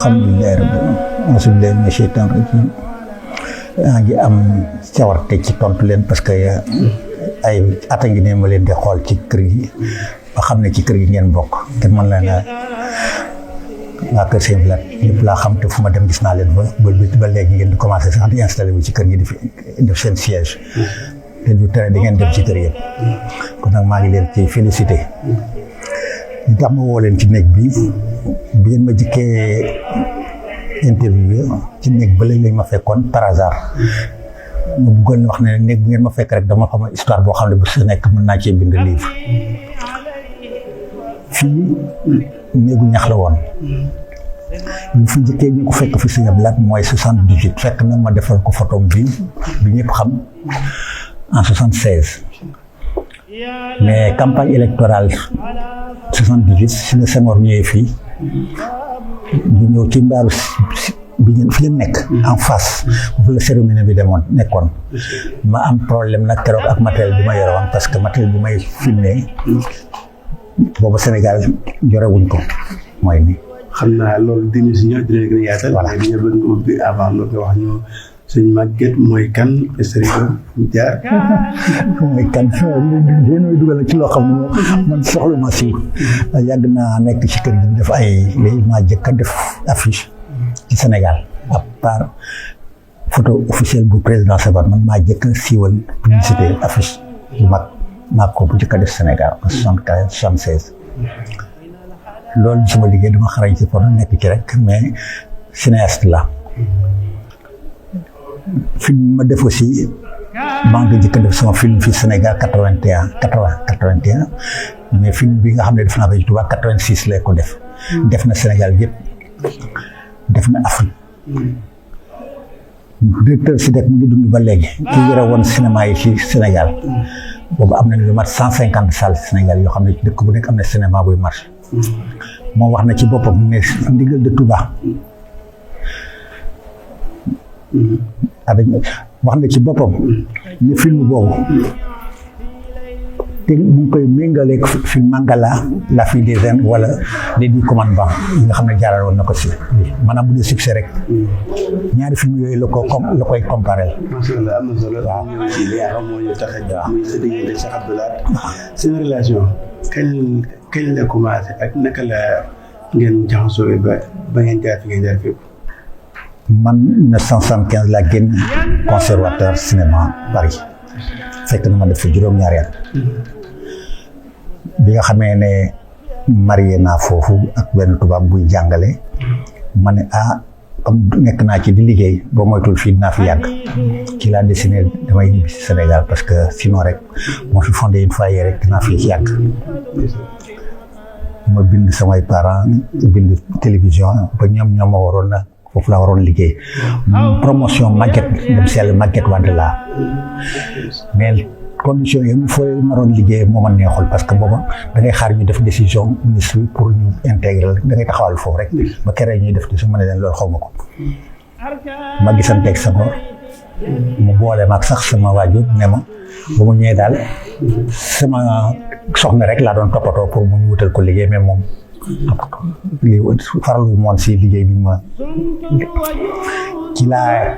alhamdulilah asubilahi mina sheytaan rajim maa ngi am cawarte ci tontu leen parce que ay ata ngi ne ma leen di xool ci kër gi ba xam ne ci kër gi ngeen bokk te man la na waa kër Sëñ Blaat ñëpp laa xam te fu ma dem gis naa leen ba léegi ngeen di commencé sax di installé wu ci kër gi di fi def seen siège te du tere da ngeen dem ci kër yëpp kon nag maa ngi leen ci félicité li tax ma woo leen ci néeg bi ngeen ma jikkee interview ci néeg ba léegi lañ ma fekkoon par hasard ma bëggoon wax ne néeg bu ngeen ma fekk rek dama xam histoire boo xam ne bu si nekk mën naa cee bind livre fii néegu ñax la woon ñu fi njëkkee ñu ko fekk fi Sëñ Blaat mooy 78 fekk na ma defal ko photo bi ñëpp xam en 76 mais campagne électorale 78 si la Senghor ñëwee fii ñu ñëw ci mbaaru bi ngeen fi ngeen nekk en face foofu la cérémonie bi demoon nekkoon ma am problème nag keroog ak matériel bi ma yore woon parce que matériel bi may filmé boobu Sénégal jorewuñ ko mooy ni xam naa loolu dinañ si ñëw dinañ gën a yaatal. voilà mais dañoo bëgg nga ubbi avant nga wax ñu sëñ Maguette mooy kan historique jaar. mooy kan yéen a dugal ci loo xam ne man soxla ma si yàgg naa nekk ci kër gi def ay léegi maa jëkk a def affiche ci Sénégal à part photo officielle bu président Senghor man maa jëkk a siiwal publicité affiche bu mag maa ko bu jëkk a def Sénégal en 75 76 loolu sama liggéey dama xarañ ci photo nekk ci rek mais cinéaste la film ma def aussi maa ngi jëkk a def sama film fii Sénégal 81 mais film bi nga xam ne def naa ko ci Touba 86 lay ko def na Sénégal yëpp def na Afrique directeur si dek mu ngi dund ba léegi ki yore woon cinéma yi ci Sénégal boobu am na lu mat 150 salles Sénégal yoo xam ne dëkk bu nekk am na cinéma buy marché moom wax na ci boppam ne ndigal de Touba wax na ci boppam ne film boobu te mu ngi koy méngaleeg film Mangala la fille des Indes wala les 10 commandements yi nga xam ne jaaral woon na ko si maanaam bu dee succès rek ñaari film yooyu la koy comparé. macha allah am na solo. waaw ñëw ci li nga xam moo ñu tax a jox muy sa diggante Cheikh Abdou Lahad seen relation kañ la commencé ak naka la ngeen jaxasoo ba ngeen jaar fi ngeen jaar fépp. man 1975 laa génn conservateur cinéma Paris fekk na ma def fi juróom-ñaari at bi nga xamee ne marié naa foofu ak benn tubaab buy jàngale ma ne comme nekk naa ci di liggéey boo moytul fii dinaa fi yàgg ci laa décidé damay ñibbi si Sénégal parce que sinon rek moo fi fondé une foyer rek dinaa fi yàgg ma bind samay parents bind télévision ba ñoom ma waroon na foofu laa waroon liggéey promotion Maguette dem sell Maguette Wade laa mais condition yi mu fooy naroon liggéey moo ma neexul parce que booba da ngay xaar ñu def décision ministre bi pour ñu intégrer da ngay taxawal foofu rek ba keroog ñuy def décision ma ne leen loolu xaw ma ko ma gisanteeg Senghor mu boole maag sax sama waajur ne ma ba mu ñëwee daal sama soxna rek laa doon toppatoo pour mu ñu wutal ko liggéey mais moom lii farlu moon si liggéey bi ma ci laa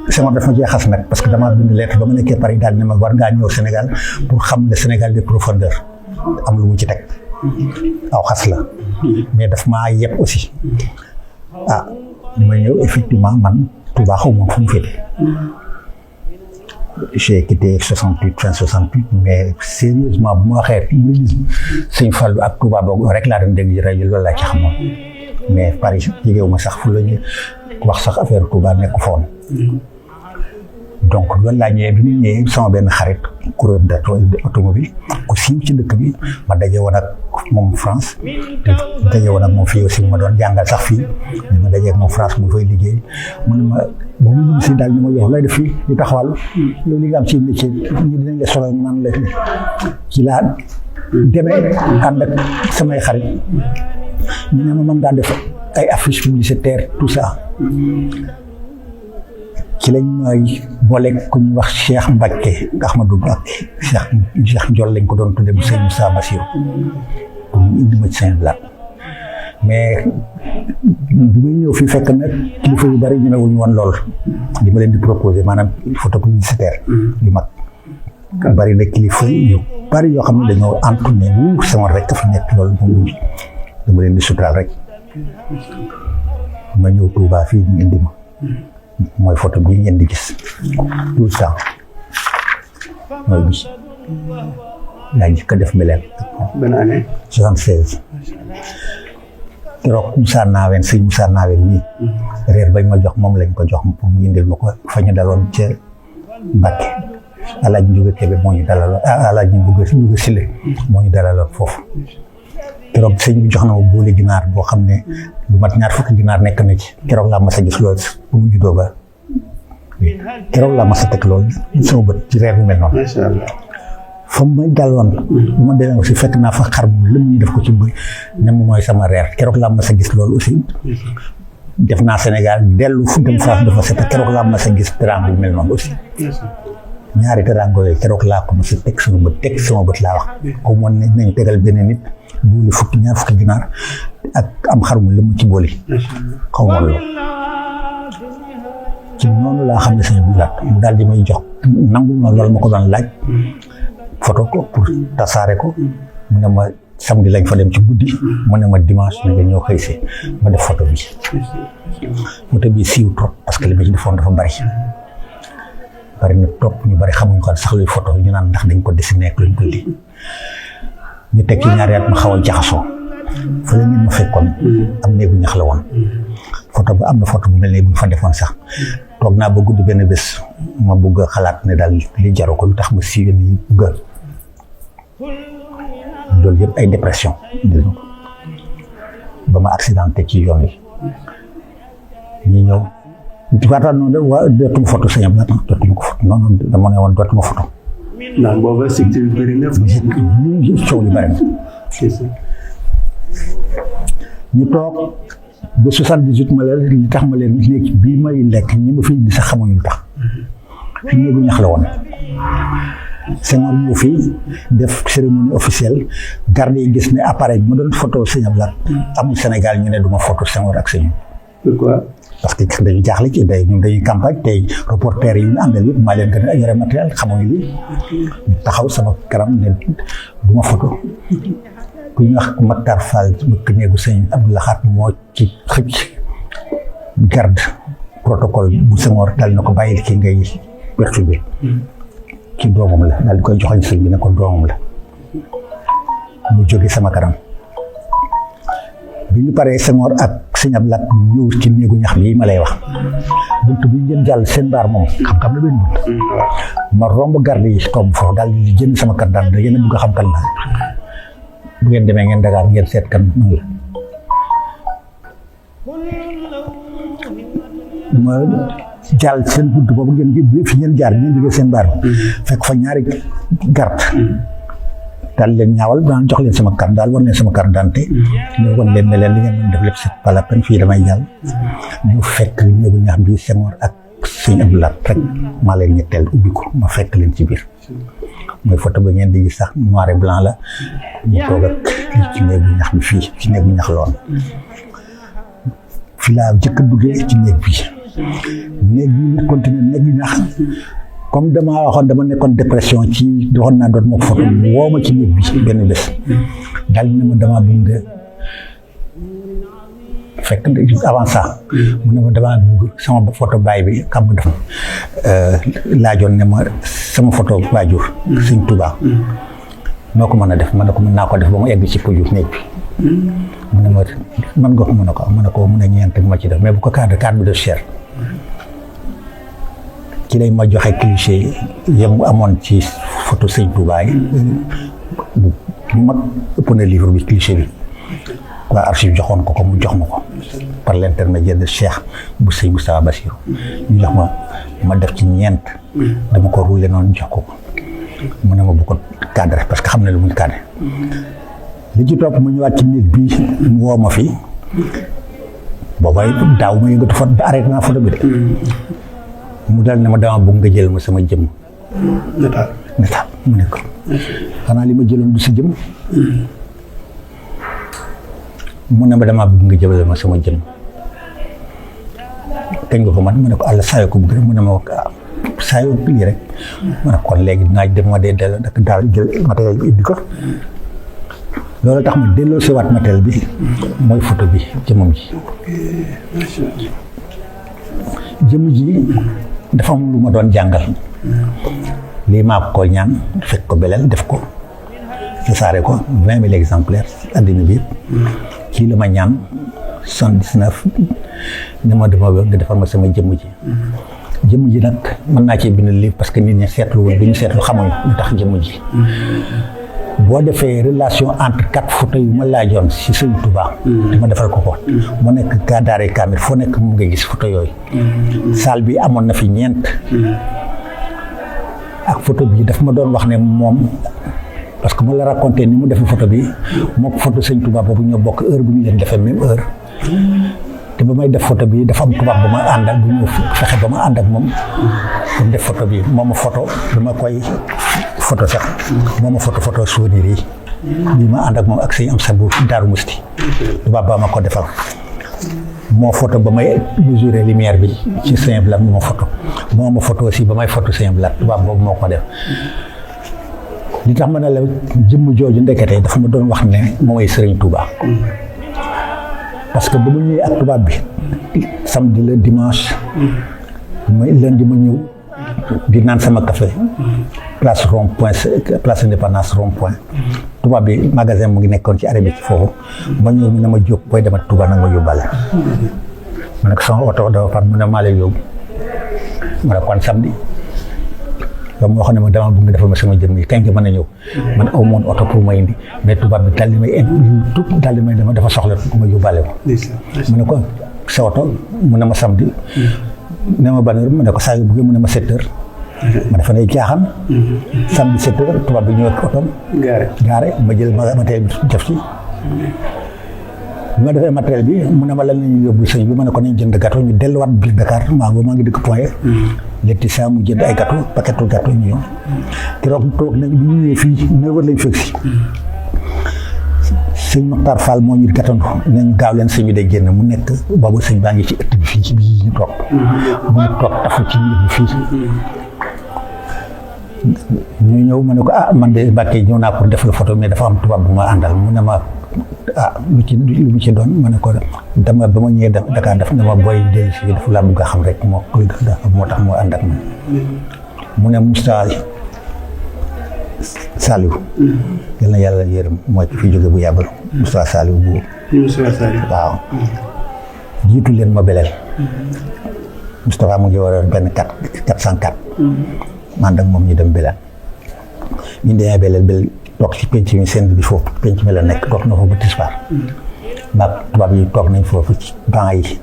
Senghor daf ma cee xas nag parce que dama bind lettre ba ma nekkee Paris daal ne ma war ngaa ñëw Sénégal pour xam le Sénégal de profondeur am lu mu ci teg aw xas la mais daf maa yeb aussi ma ñëw effectivement man Touba xaw moom fu mu féete j'ai quitté 68 fin 68 mais sérieusement bu ma waxee mouridisme Sëñ Fallu ak Touba boobu rek laa doon dégg rajo loolu laa ci xamoon mais Paris jegewu ma sax fu la ñu wax sax affaire Touba nekk foon donc loolu laa ñëwee bi ñu ñëwee sama benn xarit coureur d'automobile ku siiw ci dëkk bi ma daje woon ak moom France te daje woon ak moom fii aussi ma doon jàngal sax fii ma daje ak moom France mu fay liggéey mu ne ma ba mu ñëw si daal ñu ma jox lay def fii di taxawal loolu li nga am ci métier ñi dinañ la solo naan la ci laa demee ànd ak samay xarit ñu ne ma mën ngaa def ay affiches publicitaires tout ça ci lañ may boole ku ñuy wax Cheikh Mbacke Ahmadou Mbacke Cheikh Ndiol lañ ko doon tudde bu Sëñ Moussa Bassirou pour mu indi ma ci Sëñ Blaat mais bi may ñëw fii fekk nag kilifa yu bari ñemewuñu woon lool li ma leen di proposer maanaam photo publicitaire yu mag bari na kilifa yu bari yoo xam ne dañoo antu ne wu sama rek fi nekk loolu moom dama leen di suturaal rek ma ñëw Touba fii ñu indi ma mooy photo bii ngeen di gis tout le temps mooy bi laa njëkk a def Mbeleel. ban année. 76. keroog Moussa Naween sëñ Moussa Naween nii. reer bañ ma jox moom lañ ko jox pour mu indil ma ko fa ñu daloon ca Mbacke. Alaaji Njuga Kebe moo ñu dalaloon Alaaji Njuga Sile moo ñu dalaloon foofu. keroog sëñ bi jox na ma boole ginaar boo xam ne lu mat 2 fukki ginaar nekk na ci keroog laa mas a gis loolu bu mu juddoo ba keroog laa mas a teg loolu sama bët ci reer bu mel noonu. macha allah. fa may daloon bu ma demee aussi fekk naa fa xar bu lëm ñu def ko ci bëy ne ma mooy sama reer keroog laa mas a gis loolu aussi def naa Sénégal dellu fu dem France dafa set keroog laa mas a gis teraanga bu mel noonu aussi ñaari teraanga yooyu keroog laa ko mas a teg sama bët laa wax ko moon ne nañ tegal benn nit booli 2 fukki ginaar ak am xar mu lëm ci booli xaw ma loolu ci noonu laa xam ne sëñ bi laat mu daal di may jox nangu ma loolu ma ko doon laaj photo ko pour tasaare ko mu ne ma samedi lañ fa dem ci guddi mu ne ma dimanche na nga ñëw xëy si ma def photo bi siiw trop parce que li ma ci defoon dafa bari na trop ñu bari xamuñ ko sax luy photo ñu naan ndax dañ ko dessiné ak luñ ko lii ñu teg ci ñaari at ma xaw a jaxasoo fa la ngeen ma fekkoon am néegu ñax la woon photo ba am na photo bu mel ne bu ñu fa defoon sax toog naa ba guddi benn bés ma bugg a xalaat ne daal li jaru ko lu tax ma siiwee nii bugg loolu yëpp ay dépression ba ma accidenté ci yoon yi ñu ñëw waataan noonu dootuma photo sëñ Abdou Lahad dootuma ko photo noonu dama ne woon dootuma photo ndax booba secteur bi bëri na coow li bëri na ñu toog ba 78 ma leen li tax ma leen léegi bii may lekk ñi ma fi indi sax xamuñu lu tax fi néegu ñax la woon Senghor ñëw fii def cérémonie officielle garde yi gis ne appareil bi ma doon photo sëñ Abdou Lahad amul Sénégal ñu ne du ma photo Senghor ak sëñ pourquoi parce que dañu jaaxle ci ñun dañuy campagne tey reporter yi ñu àndal yëpp maa leen gën a yore matériel xamuñu lii ñu taxaw sama kanam ne du ma photo ku ñu wax Maktar Fall bëkk néegu sëñ Abdou Lahad moo ci xëcc garde protocole bu Senghor dal na ko bàyyil ki ngay perturbé ci doomam la daal di koy joxañ sëñ bi ne ko doomam la mu jóge sama kanam bi ñu paree Senghor ak sëñ Abdou Lahad ñëw ci néegu ñax bi ma lay wax bunt bi ngeen jàll seen baar moom xam-xam la benn bunt ma romb garde yi tomb foofu daal di jënd sama carte d'identité yéen a bëgg a xam kan la bu ngeen demee ngeen Dakar ngeen seet kan man la ma jàll seen bunt boobu ngeen fi ngeen jaar ngeen jógee seen baar fekk fa ñaari garde daal leen ñaawal daan jox leen sama carte daal wan leen sama carte d'identité ñu wan leen ne leen li ngeen mën def lépp c'est pas la peine fii damay jàll ñu fekk néegu ñax bi Senghor ak sëñ Abdou Lahad rek maa leen ñetteel ubbi ko ma fekk leen ci biir mooy photo ba ngeen di gis sax noir et blanc la ñu toog ak ci néegu ñax bi fii ci néegu ñax loon fi laa jëkk a duggee ci néeg bi néeg bi continué néegu ñax comme damaa waxoon dama nekkoon dépression ci doxoon naa doot ma ko photo woo ma ci néeg bi benn bés daal ne ma damaa bëgg nga fekk avant ça mu ne ma damaa bëgg sama photo baay bi xam nga dafa laajoon ne ma sama photo waajur sëñ Touba noo ko mën a def ma ne ko mën naa ko def ba mu egg ci poju néeg bi mu ne ma mën nga ko mën a ko mën a ko mën a ñeent ma ci def mais bu ko carte bi def cher ci lay ma joxe cliché yam amoon ci photo sëñ Touba yi bu mag ëpp na livre bi cliché bi waa archive joxoon ko mu jox ma ko par l'intermédiaire de Cheikh bu sëñ Moustapha Bassirou ñu jox ma def ci ñeent dama ko roulé noonu jox ko mu ne ma bu ko cadré parce que xam ne lu muy cadré li ci topp mu ñëwaat ci néeg bii mu woo ma fi boobay daaw ma yëngatu photo arrêté naa photo bi de mu dal ne ma dama bëgg nga jël ma sama jëm nataal mu ne ko xanaa li ma jëloon du si jëm mu ne ma damaa bëgg nga jëbale ma sama jëm kañ nga ko man mu ne ko àll saa yoo ko bëgg rek mu ne ma saa yoo lii rek ma ne kon léegi dinaa dem ma dee delloo dak daal jël matériel bi indi ko loolu tax ma delloo si waat matériel bi mooy photo bi jëmmam ji jëmm ji dafa am lu ma doon jàngal lii maa ko ñaan fekk ko beleel def ko saare ko 20 000 exemplaires addina bi yëpp kii la ma ñaan 79 ne ma dama bëgg nga defal ma sama jëmm ji nag mën naa cee bind livre parce que nit ñi seetlu woon bi ñu seetlu xamuñ lu tax jëmm ji boo defee relation entre 4 photos yu ma laajoon si Sëñ Tuubaa dama defal ko mu nekk ka daare kaamil foo nekk mu nga gis photo yooyu salle bi amoon na fi 4 ak photo bi daf ma doon wax ne moom parce que mu la raconté ni mu defee photo bi moo ko photo Sëñ Tuubaa boobu ñoo bokk heure bu ñu leen defee même heure te ba may def photo bi dafa am tubaab ba ma ànd ak bu ñu fexe ba ma ànd ak moom pour def photo bi moo ma photo dama koy photo sax moo ma photo souvenir yi bii ma ànd ak moom ak sëñ am sa bu Daaru Musti tubaab ba ma ko defal moo photo ba may mesurer lumière bi ci Saint Blaat moo ma photo aussi ba may photo Saint Blaat tubaab boobu moo ko def li tax ma ne la jëmm jooju ndekete dafa ma doon wax ne mooy Sëriñ Tuubaa parce que ba mu ñëwee ak tubaab bi samedi le dimanche mooy lundi ma ñëw di naan sama café place rond point place Indépendance rond point tubaab bi magasin mu ngi nekkoon ci arrêt bi ci foofu ma ñëw mu ne ma jóg booy demat Touba nag ma yóbbaale ma ne ko sama oto dafa far mu ne maa lay yóbbu ma ne kon samedi ba moo xam ne ma dama bëgg nga defal ma sama jëmm yi kañ nga mën a ñëw man aw moon oto pour ma indi mais tubaab bi daal di may tout daal di may dama dafa soxla ma yóbbaale ko mu ne ko sa oto mu ne ma samedi ne ma ban heure mu ne ko saa yu bëggee mu ne ma 7 heures ma dafa ne jaaxam samedi 7 heures tubaab bi ñëw ak otom gaare ma jël matériel bi def ci bi ma defee matériel bi mu ne ma lan la ñuy yóbbu sëñ bi ma ne ko nañ jënd gâteau ñu delluwaat biir Dakar maa ngi dëkk Point letti saa mu jënd ay gâteau paquetu gâteau ñu ñëw keroog toog nañ bi ñu ñëwee fii 9 heures lañ fekk si sëñ Mokhtar Fall moo ñu gàttandu nañ gaaw leen sëñ bi day génn mu nekk boobu sëñ baa ngi ci ëtt bi fii ci bii ñu toog mu ngi toog tafu ci ñëpp bi fii ñu ñëw ma ne ko man de Mbàkke ñëw naa pour def la photo mais dafa am tubaab bu ma àndal mu ne ma lu mu ci doon ma ne ko dama ba ma ñëwee Dakar daf ne ma booy dellu si dafa laa bëgg a xam rek moo tax moo ànd ak man mu ne Moustapha Saliou yal na yàlla yërëm mooy fi jóge bu yàggul Moustapha Saliou bu waaw jiitu leen ma beleel Moustapha mu ngi war a benn 404 man ak moom ñu dem beleel ñu demee beleel toog ci penc mi seen bi foofu penc mi la nekk toog na foofu ba tisbaar maag tubaab yi toog nañ foofu ci banc yi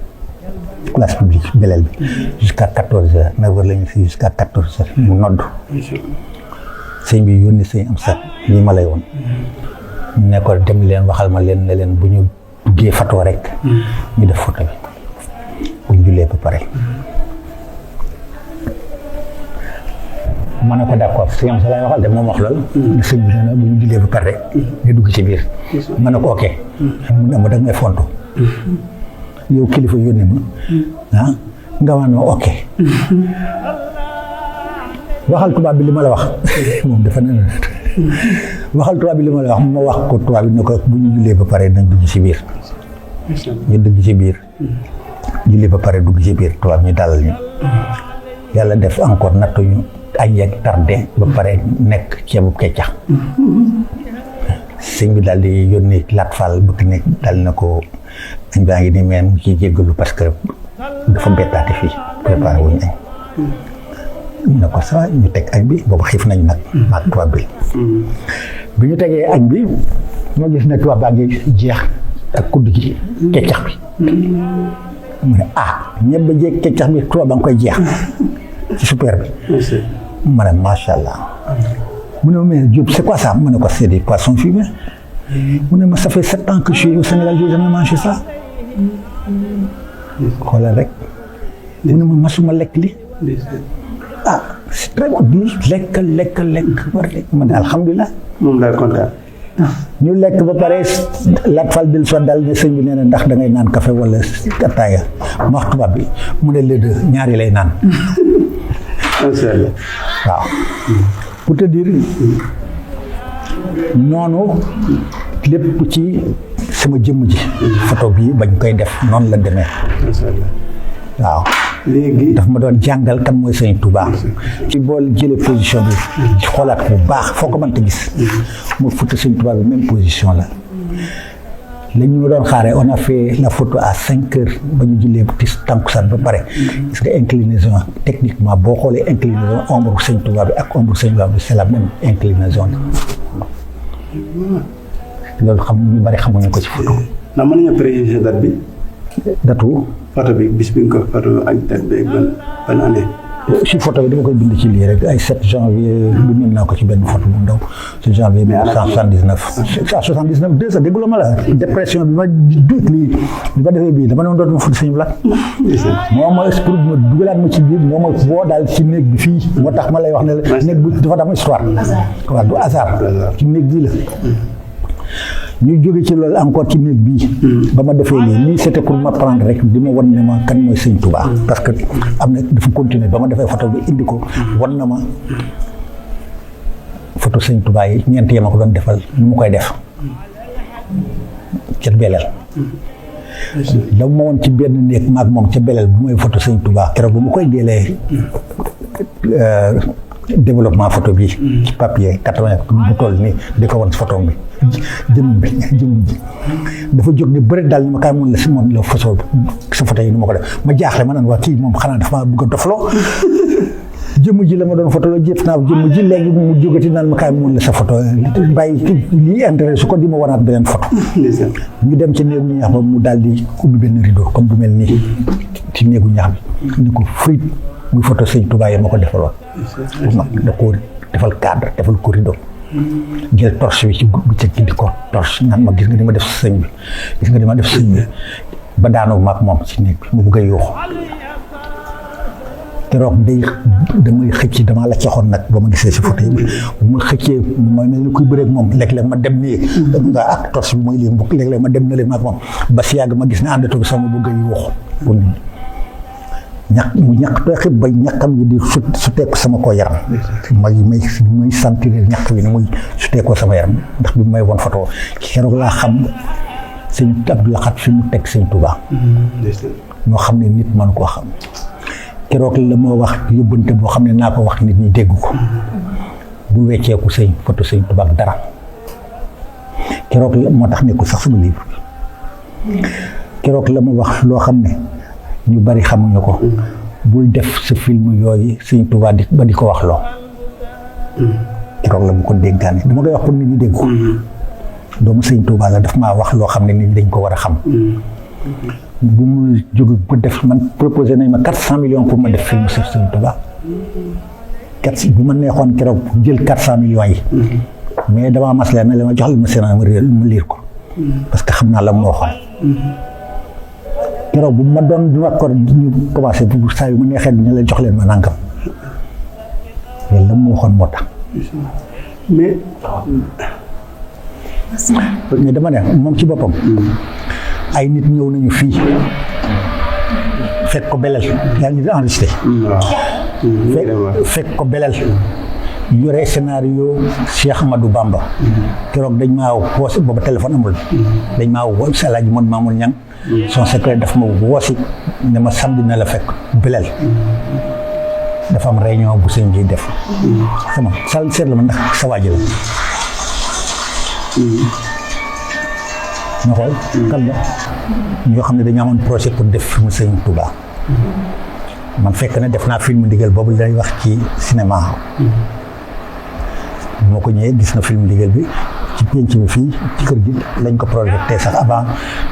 place publique beleel bi jusqu'à 14 heures 9 heures la ñu fi jusqu'à 14 heures mu nodd sëñ bi yónni sëñ am sax lii ma lay woon mu ne ko dem leen waxal ma leen ne leen bu ñu duggee photo rek ñu def photo bi bu ñu jullee ba pare ma ne ko d'accord sëñ am sax lay waxal de moom wax lool sëñ bi nee na bu ñu jullee ba pare rek ñu dugg ci biir ma ne ko ok mu ne ma da ngay fonto yow kilifa yónni ma nga ma ne ma ok waxal tubaab bi li ma la wax moom dafa ne waxal tubaab bi li ma la wax ma wax ko tubaab bi ne ko bu ñu jullee ba pare nañ dugg ci biir ñu dugg ci biir julli ba pare dugg ci biir tubaab ñu dalal ñu yàlla def encore nattu ñu añ yeeg tardé ba pare nekk ceebu keccax sëñ bi daal di yónni Lat Fall bëgg nekk daal na ko añ baa ngi ni mais mu ciy jéggalu parce que dafa bettaate fii préparé wuñu añ mu ne ko ça ñu teg añ bi boobu xiif nañ nag maag tubaab bi bi ñu tegee añ bi ñoo gis ne tubaab baa ngi jeex ak kudd gi keccax bi mu ne ñëpp ba jeeg keccax bi tubaab ba nga koy jeex ci super bi ma ne macha allah mu ne ma mais Diop c'est quoi ça mu ne ko c'est des poissons fumés mu ne ma ça fait 7 ans que je suis au Sénégal j'ai jamais mangé ça xoolal rek mu ne ma masuma lekk li c'est très bon di lekk war lekk ma ne alhamdulilah moom laa kontaan ñu lekk ba pare Lat Fall del soit daal ne sëñ bi nee na ndax da ngay naan café wala attaaya ma wax tubaab bi mu ne les deux ñaari lay naan waaw pour te dire noonu lépp ci sama jëmm ji photo bi bañ koy def noonu la demee waaw léegi daf ma doon jàngal kan mooy sëñ Touba ci bool jëlee position bi xoolaat bu baax foo ko mënta gis mu photo sëñ Touba bi même position la la ñu doon xaaree on a fait la photo à 5 heures ba ñu jullee ci tànkusaan ba pare gis nga inclinaison techniquement boo xoolee inclinaison ombre sëñ Touba bi ak ombre sëñ Touba bi c'est la même inclinaison loolu xam ñu bari xamuñu ko ci photo. ndax mën nañu préciser date bi. datu photo bi bis bi nga ko photo ak date bi ban année. si photo bi dama koy bind ci lii rek ay 7 janvier bind naa ko ci benn photo bu ndaw 7 janvier 1979 à 79 2 sax dégguloo ma la dépression bi ma duut lii bi ma defee bii dama doon dootuma photo sëñ Blaat moo ma pour ma dugalaat ma ci biir moo ma boo daal ci néeg bi fii moo tax ma lay wax ne la néeg bi dafa am histoire waaw du hasard ci néeg bii la ñu jóge ci loolu encore ci néeg bii ba ma defee lii c'était pour m'apprendre rek di ma wan ne ma kan mooy sëñ Touba parce que am na dafa continuer ba ma defee photo bi indi ko wan na ma photo sëñ Touba yi ñeent yi ma ko doon defal nu mu koy def ca beleel da ma woon ci benn néeg maag moom ca beleel bu mooy photo sëñ Touba keroog bu ma koy jëlee développement photo bi ci papier 80 bu toll nii di ko wan photo bi jëm ji dafa jóg ni bëri daal ni ma kaay moom la si moom la photo sa photo yi ni ma ko def ma jaaxle ma naan waa kii moom xanaa dafa ma bëgg a dofloo jëmm ji la ma doon photo la jëf naa jëmm ji léegi mu jógati naan ma kaay moom la sa photo bàyyi lii intérêt su ko di ma wanaat beneen photo ñu dem ci néegu ñax ba mu daal di ubbi benn rideau comme bu mel nii ci néegu ñax bi ni ko fruit muy photo sëñ Touba yi ma ko defaloon da ko defal cadre defal ko rideau jël torche bi ci di ko torche naan ma gis nga di ma def sëñ bi gis nga di ma def sëñ bi ba daanoo maag moom ci néeg bi mu bëgg a yuuxu keroog damay xëcc damaa la coxoon nag ba ma gisee si photo yi bu ma xëccee ma mel ni kuy bëreeg moom léeg-léeg ma dem nii nga ak torche bi mooy lii mbokk léeg-léeg ma dem na leen maag moom ba si yàgg ma gis ne àndatu bi sama bëgg a yuuxu pour ñàkk tooy xib ba ñàkkam yi di su teeku sama koo yaram may sentir ñàkk bi ni muy su teekoo sama yaram ndax bi may woon photo keroog laa xam sëñ Abdou Lahad fi mu teg sëñ Touba ñoo xam ne nit mënu koo xam keroog la moo wax yóbbante boo xam ne naa ko wax nit ñi dégg ko bu wecceeku sëñ photo sëñ Touba dara keroog la moo tax nekkul sax sama livre keroog la ma wax loo xam ne ñu bari xamuñu ko bul def sa film yooyu sëñ Touba ba di ko wax loo keroog la mu ko dénkaane dama koy wax pour nit ñi dégg ko doomu sëñ Touba la daf maa wax loo xam ne nit ñi dañ ko war a xam bu mu jóg bu def man proposé nañ ma 400 millions pour ma def film sur sëñ Touba bu ma neexoon keroog jël 400 millions yi mais damaa mas leen ne la ma jox la ma scénario ma liir ko parce que xam naa la moo waxoon keroog bu ma doon du accord ñu commencé bu saa yu ma neexee ñu la jox leen ma nangam loolu la mu waxoon moo tax mais dama ne moom ci boppam ay nit ñëw nañu fii fekk ko belal yaa ngi enregistré fekk ko belal yore scénario Cheikh Ahmadou Bamba keroog dañ maa woosi booba téléphone amul dañ maa woo si Alaaji Mon Mamoun Ñang son secret daf ma woosi ne ma samedi na la fekk belal dafa am réunion bu sëñ bi def sama sal seet la ma ndax sa waaji la ma xool kan la ñoo xam ne dañu amoon projet pour def film sëñ Touba man fekk na def naa film ndigal boobu lay wax ci cinéma moo ko ñëwee gis na film ndigal bi ci penc bi fii ci kër gi lañ ko projeté sax avant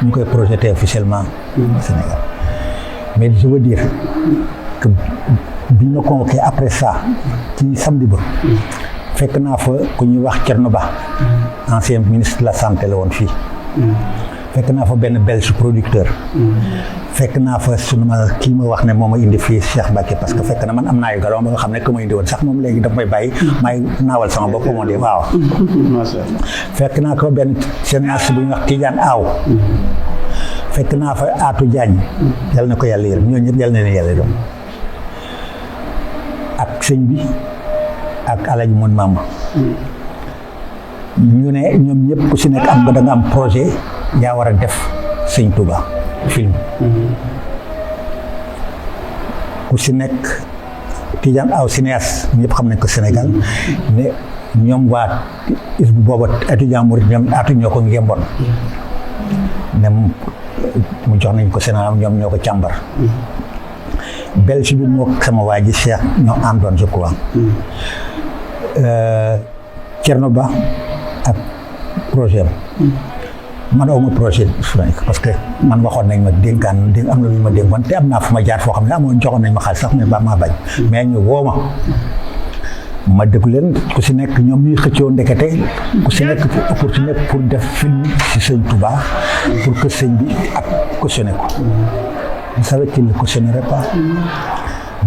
ñu koy projeté officiellement au Sénégal mais je veux dire que bi ñu ma convoqué après ça ci samedi ba fekk naa fa ku ñuy wax Thierno Ba ancien ministre de la santé la woon fii fekk naa fa benn belge producteur. fekk naa fa sunu ma kii ma wax ne moom a indi fii Cheikh Mbacke parce que fekk na man am naa yu galon ba nga xam ne ku ma indi woon sax moom léegi daf may bàyyi may naawal sama bopp moo di waaw. fekk naa ko benn séance bu ñuy wax Tidiane Aw. fekk naa fa Atou Diagne. yal na ko yàlla yërëm ñooñu ñëpp yal na leen yàlla yërëm. ak sëñ bi ak Alaji Mun Maama. ñu ne ñoom ñëpp ku si nekk am nga da nga am projet yaa war a def sëñ Touba film. ku si nekk Tidiane Aw cinéaste ñëpp xam nañ ko Sénégal ne ñoom waa booba étudiant murid ñoom aatu ñoo ko ngémboon ne mu jox nañ ko Sénégal ñoom ñoo ko càmbar. Belge bi moo sama waa ji Cheikh ñoo àndoon je crois. Thierno Ba ak projet man awma projet parce que man waxoon nañ ma dénkaan am na lu ma dénkoon te am naa fu ma jaar foo xam ne amoon joxoon nañ ma xaalis sax mais ba maa bañ mais ñu woo ma déglu leen ku si nekk ñoom ñuy xëccoo ndekete ku si nekk opportunité pour def film si sëñ Touba pour que sëñ bi ak cautionné ko vous savez qu'il ne cautionnerait pas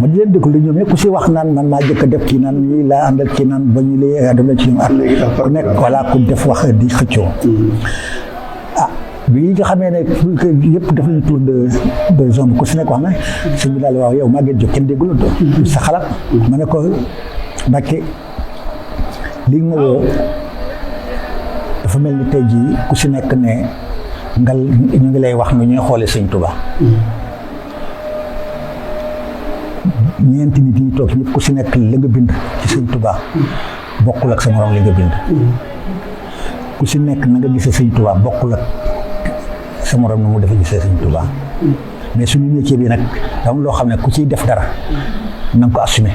ma di leen déglu ñoom ñëpp ku si wax naan man maa jëkk a def kii naan ñii laa àndal kii naan ba ñu lay dem ci ñoom at ku nekk voilà ku def wax di xëccoo bi nga xamee ne yëpp def nañu tour de zone ku si nekk wax na sëñ bi daal waaw yow Maguette Diop kenn déggul sa xalaat ma ne ko Mbacke li nga woo dafa mel ni tey jii ku si nekk ne ngal ñu ngi lay wax nu ñuy xoolee sëñ Touba ñeenti nit ñi toog ñëpp ku si nekk la nga bind ci sëñ Touba bokkul ak sa morom li nga bind ku si nekk na nga gisee sëñ Touba bokkul ak sa morom na mu dafa gisee sëñ Touba mais suñu métier bi nag dama loo xam ne ku ciy def dara na nga ko assumer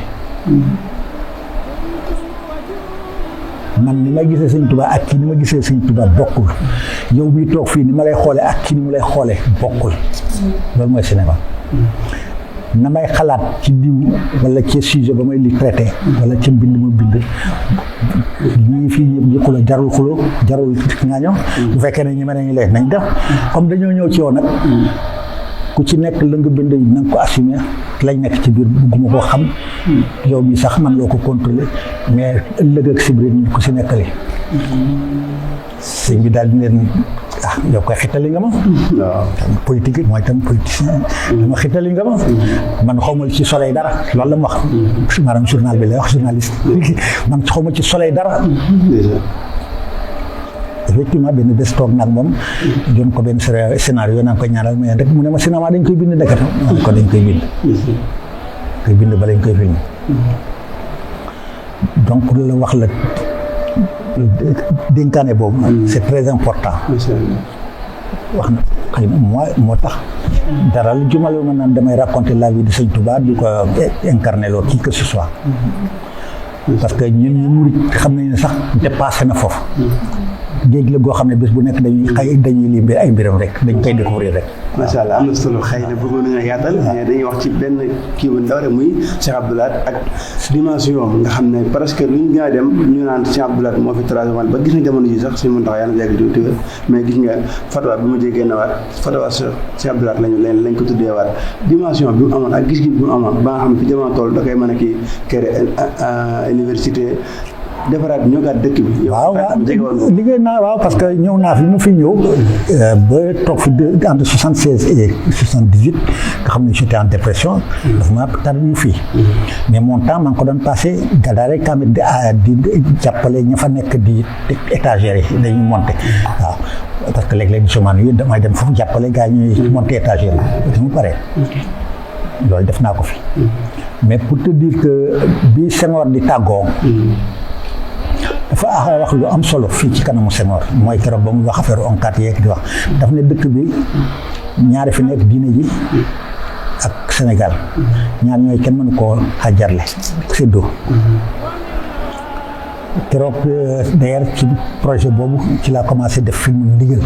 man ni may gisee sëñ Touba ak kii ni ma gisee sëñ Touba bokkul yow mi toog fii ni ma lay xoolee ak kii ni mu lay xoolee bokkul loolu mooy cinéma na may xalaat ci diw wala ci sujet ba may li traité wala ca mbind ma bind ñii fii ñëpp xulo jarul ngaaño bu fekkee ne ñi mel nañu leen nañ def comme dañoo ñëw ci yow nag ku ci nekk la nga bind na nga ko assumer lañ nekk ci biir bugguma koo xam yow mi sax man loo ko contrôler mais ëllëg ak sibri ku si nekkali sëñ bi daal di leen yow koy xitali nga ma waaw politique mooy tam politicien dama xitali nga ma man xawma ci soleil dara loolu la mu wax maanaam journal bi lay wax journaliste man xawma ci soleil dara effectivement benn bés toog nag moom joon ko benn scénario naan ko ñaanal mais rek mu ne ma cinéma dañ koy bind ndekete ko dañ koy bind ba lañ koy film donc la wax la dénkaane boobu c'est très important wax na xëy na moo tax dara lu jumale ma naan damay raconter la vie de Sëñ Touba di ko incarner loo qui que ce soit parce que ñun ñu murit xam nañ ne sax dépassé na foofu géej la goo xam ne bés bu nekk dañuy limbe ay mbiram rek dañ koy découvrir rek. macha allah am na solo xëy na bëggoon nañoo yaatal mais dañuy wax ci benn kii bu ndaw rek muy Cheikh Abdou Lahad ak dimension nga xam ne presque lu ñu gën a dem ñu naan Cheikh Abdou Lahad moo fi tracé ba gis nga jamono ji sax suñu mën tax yàlla na yàgg di mais gis nga fatwa bi mu jégee nawaat fatwa Cheikh Abdou Lahad lañ ko tuddee waat dimension bi mu amoon ak gis-gis bi mu amoon ba nga xam ne fi jamono toll da koy mën a kii kër université defaraat ñoo gaat dëkk bi. waaw liggéey naa waaw parce que ñëw naa fi mu fi ñëw ba toog fi entre 76 et 78 nga xam ne j'étais en dépression. dafa ma tar ñu fii. mais mon temps maa ngi ko doon passé gadaare tamit di jàppale ña fa nekk di étagères yi dañuy monter waaw parce que léeg-léeg semaine yi damay dem foofu jàppale gars ñuy monter étagères yi su mu paree. loolu def naa ko fi. mais pour te dire que bi Senghor di tàggoo. dafa wax lu am solo fii ci kanamu Senghor mooy keroog ba mu wax affaire onkat yeeg di wax daf ne dëkk bi ñaari fi nekk diine ji ak Sénégal ñaar ñooy kenn mënu koo xajarle séddoo keroog d'ailleurs ci projet boobu ci laa commencé def film ndigal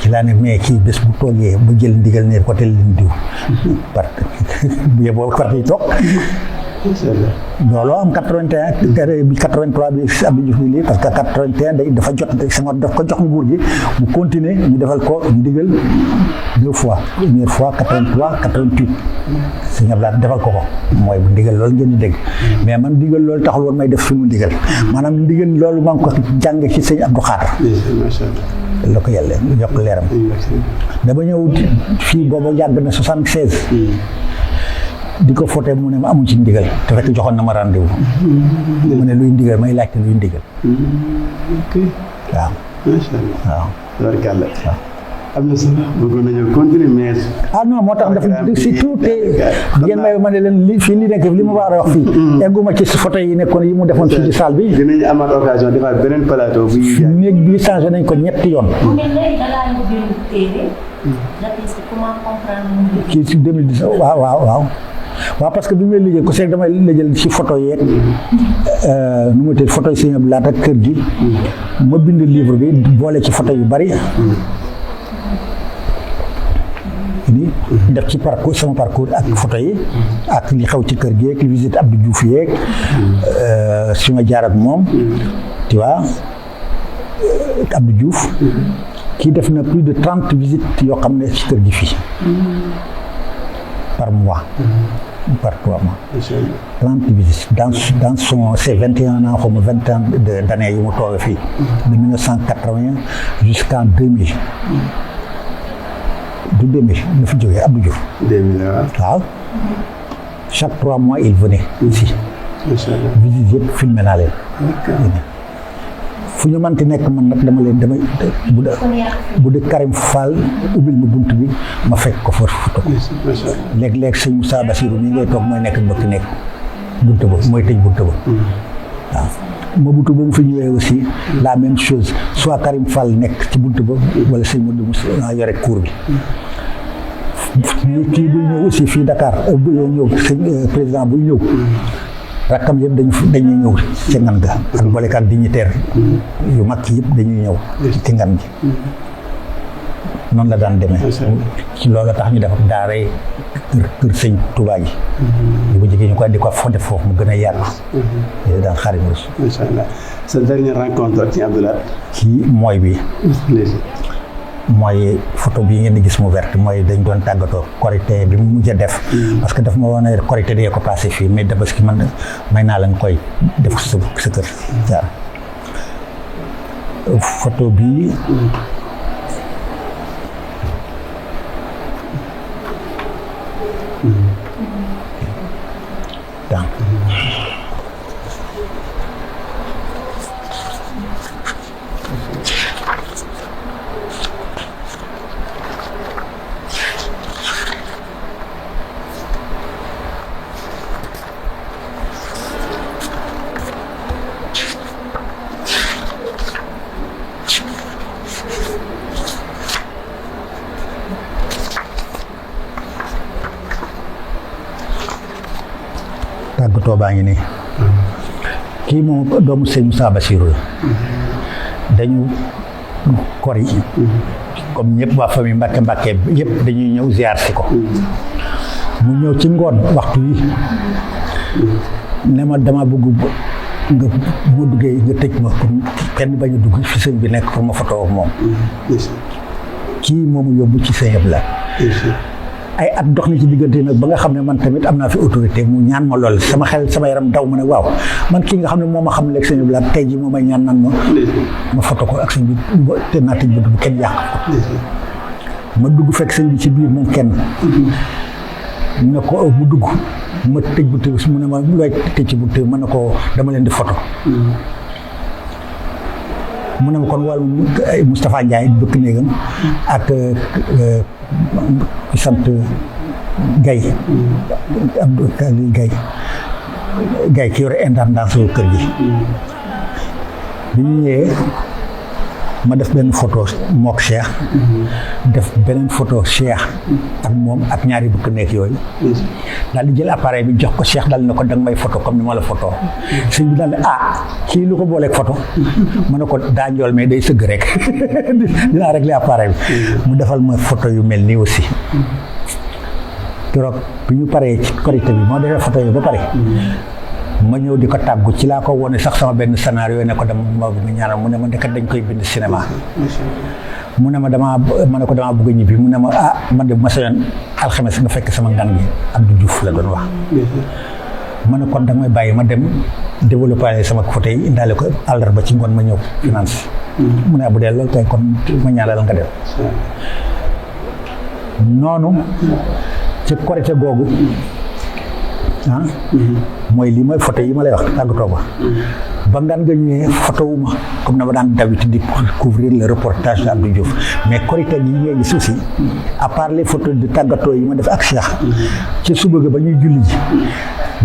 ci laa ne mais kii bés bu toogee bu jël ndigal ne ko tel leen diw parce que bu yeboo parti toog looloo am 81 bi 83 bi Abdou Diouf bi lii parce que 81 dafa jot Senghor daf ko jox nguur gi mu continuer ñu defal ko ndigal 2 fois première fois 83 88 Sëñ Abdou Lahad defal ko mooy ndigal loolu ngeen di dégg mais man ndigal loolu taxul woon may def suñu ndigal maanaam ndigal loolu maa ngi ko jàng ci Sëñ Abdou Khadre la ko yàlla yokk leeram dama ñëw fii boobu yàgg na 76 di ko foté mu ne ma amuñ ci ndigal te fekk joxoon na ma rendez-vous mu ne luy ndigal may laajte luy ndigal waaw macha allah waaw tabarkàlla am na solo bëggoon nañu continuer mais non moo tax dafa si tout te ngeen may ma ne leen li fii li nekk li ma war a wax fii egguma ci photo yi nekkoon yi mu defoon fii ci salle bi dinañ amaat occasion defaat beneen plateau bu néeg bi changé nañ ko ñetti yoon ci 2010 waaw parce que bi may liggéey ko seeg damay lëjël ci photo yeeg nu mu tëdd photo yi Sëñ Abdou Lahad ak kër gi ma bind livre bi boole ci photo yu bari def ci parcours sama parcours ak photo yi ak li xew ci kër gi ak li visite Abdou Diouf yeeg su ma jaar ak moom tu vois Abdou Diouf kii def na plus de 30 visites yoo xam ne ci kër gi fii par mois par 3 mois 30 visites dans son ses 21 ans xaw ma 20 ans d'années yu mu toogee fii de 1980 jusqu'en 2000 du 2000 la fi jógee Abdou Diouf 2000 waaw chaque 3 mois il venait ici visite yëpp filmé naa leen fu ñu mënti nekk man nag damay bu dee Karim Fall ubbil ma bunt bi ma fekk ko fa photo léeg-léeg sëñ Moussa Bassirou mi ngay toog mooy nekk mbokki nekk bunt ba mooy tëj bunt ba waaw ma bunt ba mu fi ñëwee aussi la même chose soit Karim Fall nekk ci bunt ba wala sëñ Modou Moussa yore cour bi kii buy ñëw aussi fii Dakar bu ñëw sëñ président buy ñëw rakkam yëpp dañuy ñëw ci ngan ga ak bolekat dignitaire yu mag yëpp dañuy ñëw ci ngan gi noonu la daan demee ci loolu tax ñu def daaray kër sëñ Touba gi ñu ko jigéen ñu ko di ko def foofu mu gën a yaatu daan xarim rus macha allah sa dernière rencontre ak ci Abdou Lahad ci mooy bi mooy photo bii ngeen di gis mu verte mooy dañ doon tàggatoo korité bi mu mujj a def parce que daf ma woon a korité dee ko passé fii mais Tabaski man may naa la nga koy def sa kër waaw photo bii tàggatoo baa ngi nii kii moom doomu sëñ Moussa Bassirou la dañu kori comme ñëpp waa famille Mbàkke yëpp dañuy ñëw ziar si ko mu ñëw ci ngoon waxtu wi ne ma dama bëgg nga bu duggee nga tëj ma pour kenn bañ a dugg fi sëñ bi nekk pour ma photo ak moom kii moomu yóbbu ci Sëñ Abdou Lahad ay at dox na ci diggante nag ba nga xam ne man tamit am naa fi autorité mu ñaan ma lool sama yaram daw ma ne waaw man kii nga xam ne moo ma xam léegi Sëñ Abdou Lahad tey jii moo may ñaan nan ma photo ko ak sëñ bi te naa tëj bu kenn yàq ma dugg fekk sëñ bi ci biir moom kenn ne ko mu dugg ma tëj bu tëj mu ne ma looy tëj ci bu tëj ma ne ko dama leen di photo mu ne ma kon wàllu Moustapha Ndiaye bëkk néegam ak ki sant Gaye Abdou Gaye ki yore intendance kër gi bi ñu ñëwee ma def benn photo mook Cheikh def beneen photo Cheikh ak moom ak ñaari bëkk néeg yooyu daal di jël appareil bi jox ko Cheikh daal ne ko danga may photo comme ni ma la photo sëñ bi daal ne kii lu ko booleeg photo ma ne ko daa njool mais day sëgg rek dinaa régler appareil bi mu defal ma photo yu mel nii aussi keroog bi ñu paree ci korité bi moo defee photo yi ba pare ma ñëw di ko tàggu ci laa ko wone sax sama benn scénario ne ko dama bëgg ñaanal mu ne ma ndeket dañ koy bind cinéma mu ne ma ma ne ko damaa bëgg a ñibbi mu ne ma man de bu ma sañoon alxames nga fekk sama ngan gi Abdou Diouf la doon wax ma ne kon da may bàyyi ma dem développé sama photo yi indaale ko àllarba ci ngoon ma ñëw finance mu ne bu dee loolu kay kon ma ñaanal nga dem noonu ci korité googu mooy lii mooy photo yi ma lay wax tàggatoo ba ngan nga ñëwee photo wu ma comme na ma daan dawit di couvrir le reportage d'Abdou Diouf mais korité yi ngay gis aussi à part les photos de tàggatoo yi ma def ak Cheikh ci suba ga ba ñuy julli ji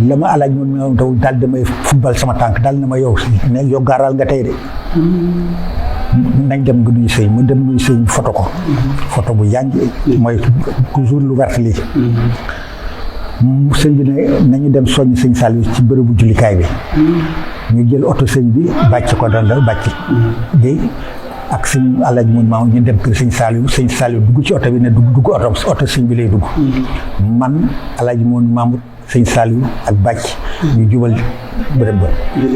la ma alaaj moom taw daal damay football sama tànk daal na ma yow ne yow gaaral nga tey de nañ dem nga nuyu sëñ mu dem nuyu sëñ photo ko photo bu yànj mooy toujours lu vert lii sëñ bi ne nañu dem soññ sëñ Saliou ci bërëbu jullikaay bi ñu jël oto sëñ bi bàcc ko dandal bàcc gi ak sëñ alaaj mun maaw ñu dem kër sëñ Saliou dugg ci oto bi ne dugg oto sëñ bi lay dugg man alaaj mun maamu sëñ Saliou ak bàcc ñu jubal bërëb ba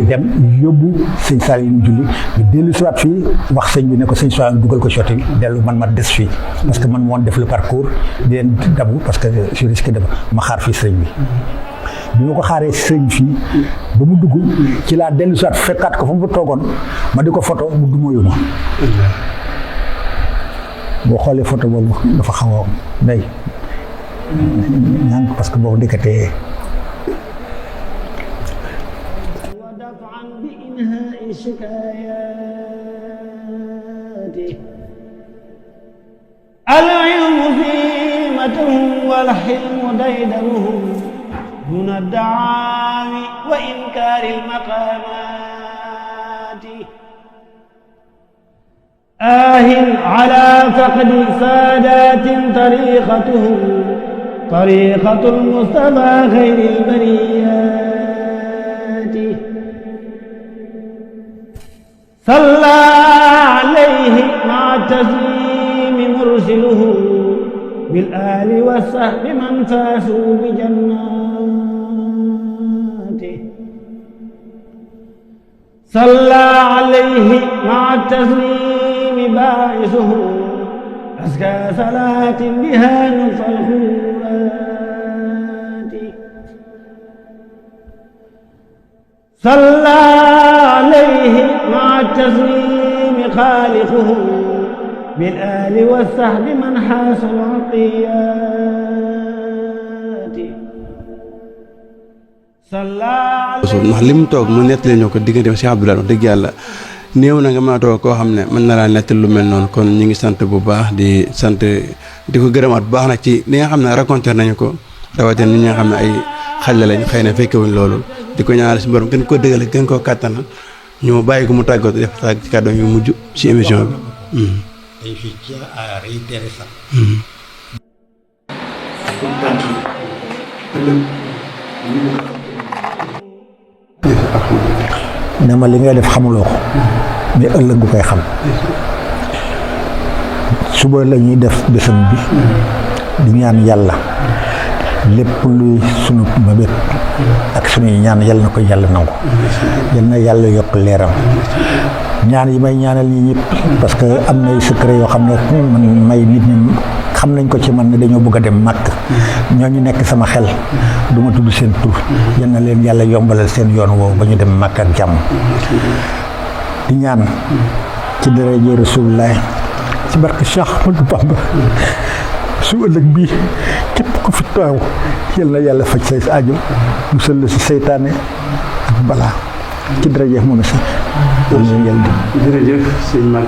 dem yóbbu sëñ Saliou ñu julli ñu dellu si waat fii wax sëñ bi ne ko sëñ Saliou dugal ko ci oto bi dellu man ma des fii parce que man moon def le parcours di leen dabu parce que je risque de ma xaar fii sëñ bi ma ko xaaree sëñ fii ba mu dugg ci laa dellu si waat fekkaat ko fa mu toogoon ma di ko photo mu dumoyu ma boo xoolee photo boobu dafa xaw a day ñaan parce que boobu dëkkatee العلم فيمتهم والحلم ديدنهم دون الدعاوي وإنكار المقامات على فقد سادات طريقة المصطفى خير البريات صلى عليه مع التسليم مرسله بالآل والصحب من فازوا بجناته صلى عليه مع التسليم باعثه أزكى صلاة بها نصف الخيرات صلى عليه مع التسليم خالقه بالآل والصحب من حاس العطيات صلى عليه ndax li mu toog mu nettali ñoo ko diggante Cheikh Abdoulaye wax dëgg yàlla néew na nga mën a toog koo xam ne mën na laa nettali lu mel noonu kon ñu ngi sant bu baax di sant di ko gërëmaat bu baax nag ci li nga xam ne raconté nañu ko rawatina ñi nga xam ne ay xale lañ xëy na fekkewuñ loolu di ko ñaanal si borom gën koo dëgale gën koo kàttanal ñu bàyyi ko mu tàggoo def ci kàddu yu mujj ci émission bi. Et je tiens à réitérer ça. ne ma li ngay def xamuloo ko mais ëllëg nga koy xam suba la ñuy def bésam bi di ñaan yàlla lépp luy sunu mébét ak sunuy ñaan yàlla na ko yàlla nangu yal na yàlla yokk leeram ñaan yi may ñaanal ñi ñëpp parce que am nay secret yoo xam ne man may nit ñi xam nañ ko ci man ne dañoo bëgg a dem màkk ñooñu nekk sama xel du ma tudd seen tur yal na leen yàlla yombalal seen yoon woowu ba ñu dem màkk ak jàmm di ñaan ci daraja Rasulullah ci barke Cheikh Ahmadou Bamba su ëllëg bii képp ku fi taaw yal na yàlla faj say aajo musal la si seytaane ak balaa ci daraja moom si. jërëjëf sëñ Marc